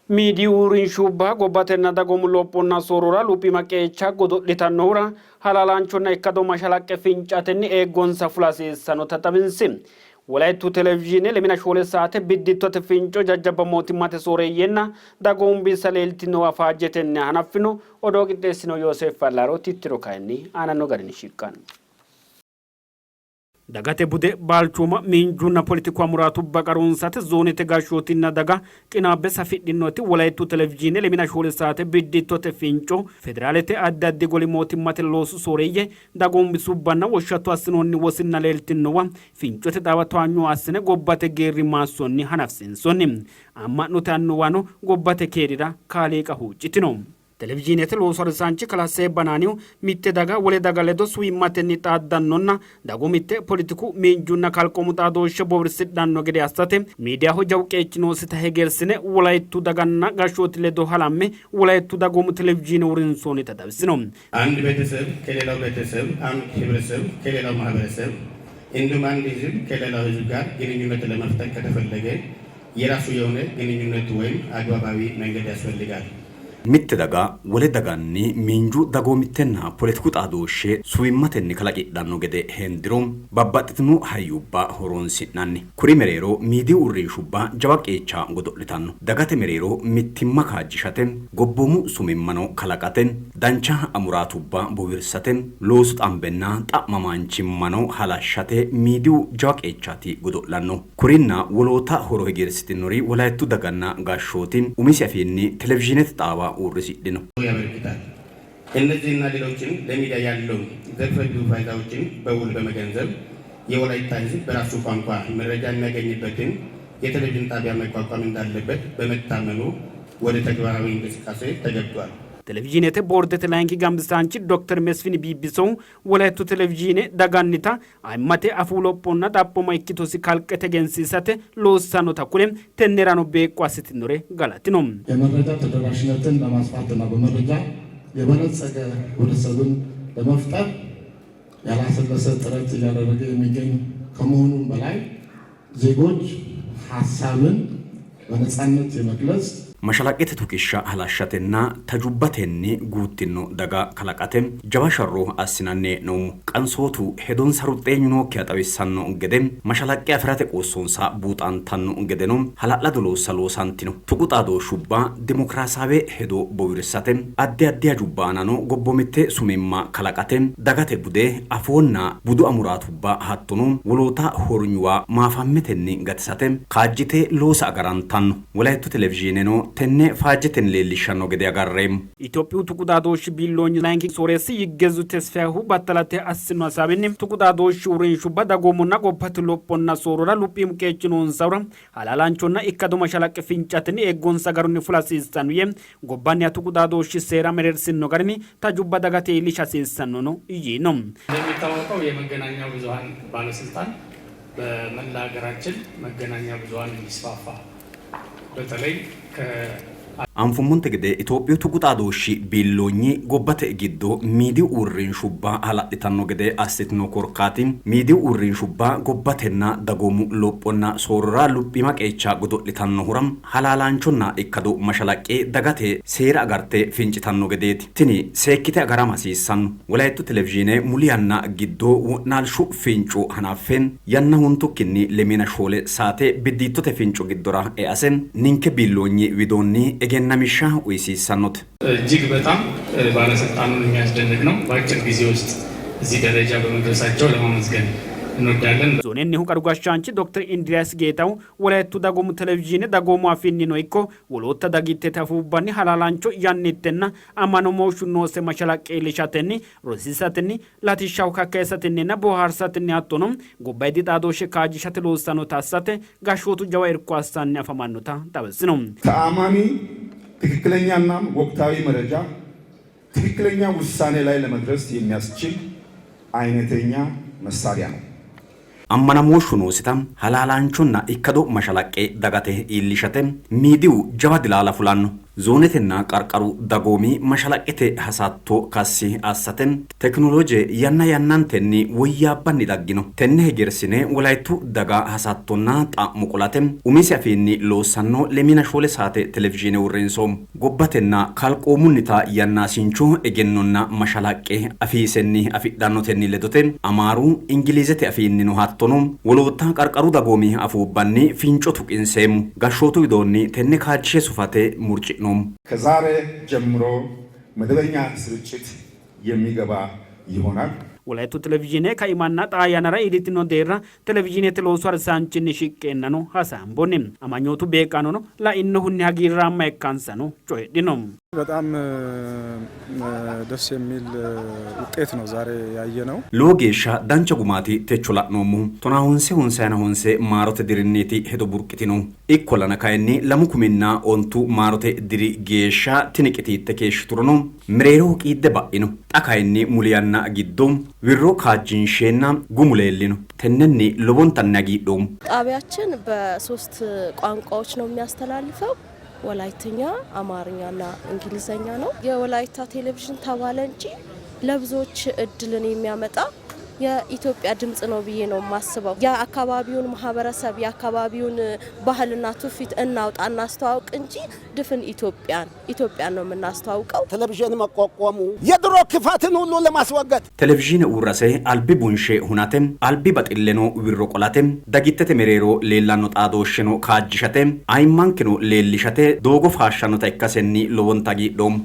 Miidiyu uurrinshubba gobbatenna dagoomu lophonna soorrora luphiima qeecha godo'litannohura halaalaanchonna ikkado mashalaqqe fincatenni eeggonsa fula hasiissannota xawinsi. Wolayittu Televizhiine lemina shoole saate biddittote finco jajjabba mootimmate sooreeyyenna dagoomu bissa leeltinowa faajjetenni hanaffino. Odoo qixxeessinohu Yooseef Fallaaro, tittiro kayinni aananno garinni shiqqanno. Dagate bude, balchooma, miinjunna poletiku amuraatubba qarunsate zoonete gashshootinna daga qinaabbe safidhinnoti Wolayittu Televizhiine lemina shoole saate biddittote finco federaalete addi addi goli mootimmate loosu sooreeyye, dagoomu bisubbanna woshshatto assinoonni wosinna leeltinnowa fincote xaawa towaanyo assine gobbate geerri maassonni hanafsiinsoonni. Amma'note annuwano gobbate keerira kaaliiqa huuccitino. Televizhiinete loosu harisaanchi kalaa Seebba Naanihu mitte daga wole daga ledo suwimmatenni xaaddannonna dagoomitte, poletiku, miinjunna kalqoomu xaadooshshe bowirsidhanno gede assate miidiyaho jawu qeechi noosita hegersine Wolayittu daganna gashshooti ledo halamme Wolayittu dagoomu televizhiine uurrinsoonnita xawisino. አንድ ቤተሰብ ከሌላው ቤተሰብ፣ አንድ ህብረተሰብ ከሌላው ማህበረሰብ እንዲሁም አንድ ህዝብ ከሌላው ህዝብ ጋር ግንኙነት ለመፍጠር ከተፈለገ የራሱ የሆነ ግንኙነት ወይም አግባባዊ መንገድ ያስፈልጋል። Mitte daga wole daganni miinju, dagoomittenna poletiku xaadooshshe suwimmatenni kalaqidhanno gede hendiro babbaxxitino hayyubba horoonsi'nanni. Kuri mereero miidiyu uurrinshubba jawa qeecha godo'litanno. Dagate mereero mittimma kaajjishate, gobboomu sumimmano kalaqate, dancha amuraatubba bowirsate, loosu xambenna xa'mamaanchimmano halashshate miidiyu jawa qeechaati godo'lannohu. Kurinna woloota horo hegersitinori Wolayittu daganna gashshooti umisi afiinni televizhiinete xaawa uurrisidhino. ያበረክታል። እነዚህና ሌሎችን ለሚዲያ ያለው ዘርፈ ብዙ ፋይዳዎችን በውል በመገንዘብ የወላይታ ሕዝብ በራሱ ቋንቋ መረጃ የሚያገኝበትን የቴሌቪዥን ጣቢያ መቋቋም እንዳለበት በመታመኑ ወደ ተግባራዊ እንቅስቃሴ ተገብቷል። Televizhiinete boordete layinki gambisaanchi dokter Mesfin Biibbisohu Wolayittu televizhiine dagannita ayimmate afuu lophonna xaphooma ikkitosi kalqete egensiisate loossannota kule tennerano beeqqo assitinore galatino. የመረጃ ተደራሽነትን ለማስፋትና በመረጃ የበለጸገ ህብረተሰብን ለመፍጠር ያላሰለሰ ጥረት እያደረገ የሚገኝ ከመሆኑም በላይ ዜጎች ሀሳብን በነፃነት የመግለጽ Mashalaqqete tuqishsha halashshatenna tajubbatenni guuttino daga kalaqate jawa sharro assinanni hee'noommo. Qansootu hedonsa ruxxeenyu nookkiha xawissanno gede mashalaqqe afi'rate qoossonsa buuxantanno gedeno hala'lado loossa loosantino. Tuqu xaadooshshubba dimokiraasaawe hedo bowirsate, addi addi hajubba aanano gobboomitte sumimma kalaqate, dagate bude, afoonna budu amuraatubba hattono woloota hornyuwa maafammetenni gatisate kaajjite loosa agarantanno. Wolayittu televizhiineno tenne faajjetenni leellishshanno gede agarreemmo. Itophiyu tuqu xaadooshshi biilloonyi layinki sooreessi Yiggezu Tesfayehu battalate assino hasaawinni tuqu xaadooshshi uurrinshubba dagoomunna gobbate lophonna soorrora luphiimu qeechi noonsahura halaalaanchonna ikkado mashalaqqe fincatenni eeggonsa garunni fula hasiissanno yee gobbanniha tuqu xaadooshshi seera mereersinno garinni tajubba dagate iillisha hasiissannono yiino. እንደሚታወቀው የመገናኛ ብዙኃን ባለስልጣን በመላ ሀገራችን መገናኛ ብዙኃን እንዲስፋፋ በተለይ Anfummonte gede Itophiyu tuqu xaadooshshi biilloonyi gobbate giddo miidiyu uurrinshubba hala'litanno gede assitino korkaati miidiyu uurrinshubba gobbatenna dagoomu lophonna soorrora luphiima qeecha godo'litannohura halaalaanchonna ikkado mashalaqqe dagate seera agarte fincitanno gedeeti. Tini seekkite agarama hasiissanno. Wolayittu televizhiine muli yanna giddo wo'naalshu finco hanaffe yanna huntukkinni lemiina shoole saate biddiittote finco giddora ease ninke biilloonyi widoonni egennamishsha uysiissannote. እጅግ በጣም ባለስልጣኑን የሚያስደንቅ ነው። በአጭር ጊዜ ውስጥ እዚህ ደረጃ በመድረሳቸው ለማመስገን እንወዳለን። Zoonennihu qaru gashshaanchi dokter Indiriyaas Geetaw Wolayittu dagoomu televizhiine dagoomu afiinnino ikko wolootta dagittete afuubbanni halaalaancho yannittenna ammanamooshshu noose mashalaqqe iillishatenni rosiisatenni latishshaho kakkayisatenninna boohaarsatenni hattono gobbayidi xaadooshshe kaajjishate loossannota assate gashshootu jawa irko assanni afamannota xawisino. ተአማኒ ትክክለኛና ወቅታዊ መረጃ ትክክለኛ ውሳኔ ላይ ለመድረስ የሚያስችል አይነተኛ መሳሪያ ነው። Ammanamooshshu noosita halaalaanchonna ikkado mashalaqqe dagate iillishate miidiyu jawa dilaala fulanno. Zoonetenna qarqaru dagoomi mashalaqqete hasatto kassi assate tekinoloje yanna yannantenni woyyaabbanni daggino. Tenne hegersine Wolayittu daga hasattonna xa'mo qolate umise afiinni loossanno lemiina shoole saate televizhiine uurrinsoommo. Gobbatenna kalqoomunnita yannaasincho egennonna mashalaqqe afiisenni afidhannotenni ledote Amaaru, Ingiliizete afiinnino hattono wolootta qarqaru dagoomi afuubbanni finco tuqinseemmo. Gashshootu widoonni tenne kaajjishe sufate murci'noommo. ከዛሬ ጀምሮ መደበኛ ስርጭት የሚገባ ይሆናል። Wolayittu televizhiine kaimanna xaa yannara iillitino deerra televizhiinete loosu harisaanchinni shiqqeennano hasaambonni. Amanyootu beeqqaanono lainnohunni hagiirraamma ikkansano coyidhino. በጣም ደስ የሚል ውጤት ነው ዛሬ ያየነው። Lowo geeshsha dancha gumaati techo la'noommohu. Tonaa honse honsayina honse maarote dirinniiti hedo burqitinohu. Ikkollana kayinni lamu kuminna ontu maarote diri geeshsha tini qitiitte keeshshiturono mereeroho qiidde ba'ino. Xa kayinni muli yanna giddo wirro kaajjinsheenna gumu leellino. Tennenni lowontanni hagiidhoommo. ጣቢያችን በሶስት ቋንቋዎች ነው የሚያስተላልፈው። ወላይትኛ፣ አማርኛና እንግሊዘኛ ነው። የወላይታ ቴሌቪዥን ተባለ እንጂ ለብዙዎች እድልን የሚያመጣ የኢትዮጵያ ድምጽ ነው ብዬ ነው የማስበው። የአካባቢውን ማህበረሰብ የአካባቢውን ባህልና ትውፊት እናውጣ እናስተዋውቅ እንጂ ድፍን ኢትዮጵያን ኢትዮጵያን ነው የምናስተዋውቀው። ቴሌቪዥን መቋቋሙ የድሮ ክፋትን ሁሉ ለማስወገድ Televizhiine uurrase albi bunshe hunate, albi baxilleno wirro qolate, dagittete mereero leellanno xaadooshsheno kaajjishate, ayimmankeno leellishate doogo faashshannota ikkasenni lowonta hagiidhoommo.